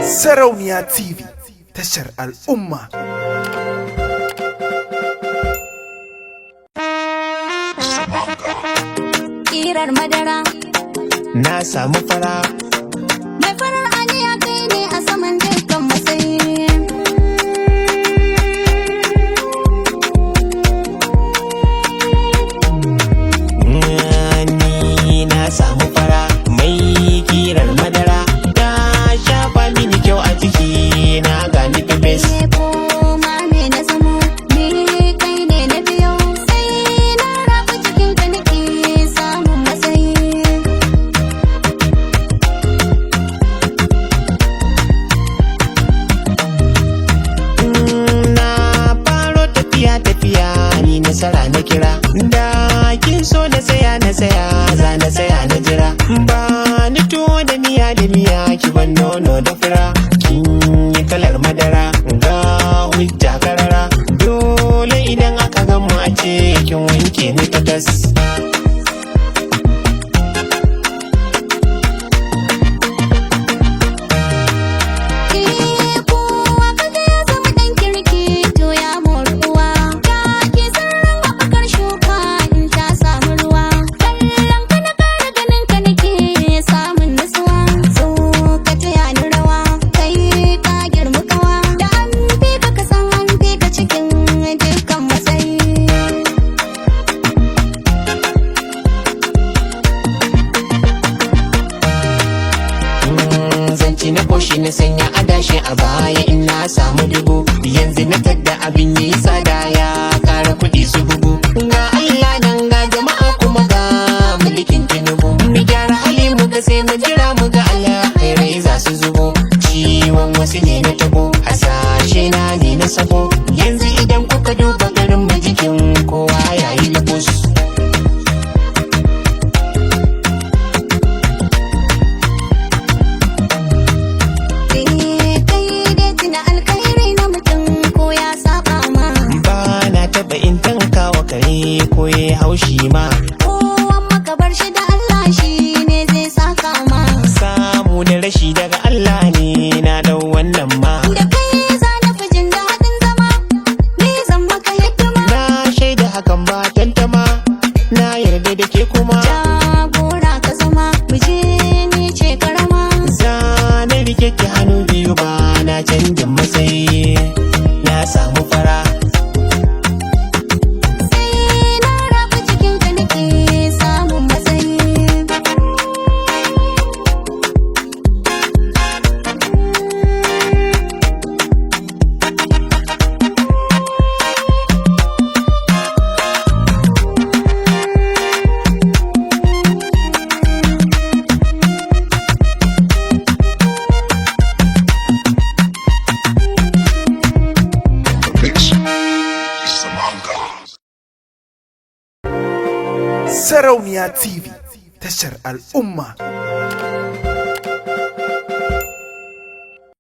Sarauniya TV, tashar al'umma. Ƙirar madara. Na samu fara. Mai farar aniya, kai ne a saman dukkan matsayi. Ni na samu fara mai kirar madara, ta shafa mini kyau a jiki na gani pepes. Ne ko ma me na zamo, ni kai ne na biyo, sai na raba cikin ka nake samun matsayi. Na faro tafiya tafiya, ni nasara na kira, da kin so na tsaya na tsaya, za na tsaya na jira. Ba ni tuwo da miya da miya, ki ban nono da fura. Kin yi kalar madara, ga hujja karara, dole idan aka gamu a ce kin wanke ni ta tas. Eh, kowa kaga ya zama ɗan kirki to ya mori uwa. Ya ke sirrin haɓakar shuka in ta samu ruwa. Kallon ka na ƙara ganin ka nake samun nutsuwa. So ka taya ni rawa, kai ka girmi kawa. Da an fi ka, ka san an fi ka cikin dukkan matsayi. Zance na koshi na sanya adashi a baya, in na samu dubu yanzu na tadda abin yi tsada, ya kara kuɗi su bugu. Ga Allah nan, ga jama'a, kuma ga mulkin Tinubu. Mu gyara hali, mu ga sai mu jira, mu ga alkhairai za su zubo. Ciwon wasu ne na tabo, hasashe na ne na sabo. Yanzu idan kuka duba garin mu, jikin kowa yayi lubus. Eh, kai dai tuna alkhairi na mutum ko ya saba ma. Ba na taɓa in tanka wa kare ko ya haushi ma. Kowan maka bar shi da Allah, shi ne zai saka ma. Samu da rashi daga Allah ne, na dau wannan ma. Da kai za na fi jin daɗin zama, ni zan maka hidima. Na shaida hakan ba tantama, na yarda da ke kuma. Jagora ka zama, mu je, ni ce karama. Zana rike ki hannu biyu, ba na canjin matsayi, na samu fara. Sai na raba cikin ka nake samun matsayi. Mix Samanga. Sarauniya TV, tashar al'umma.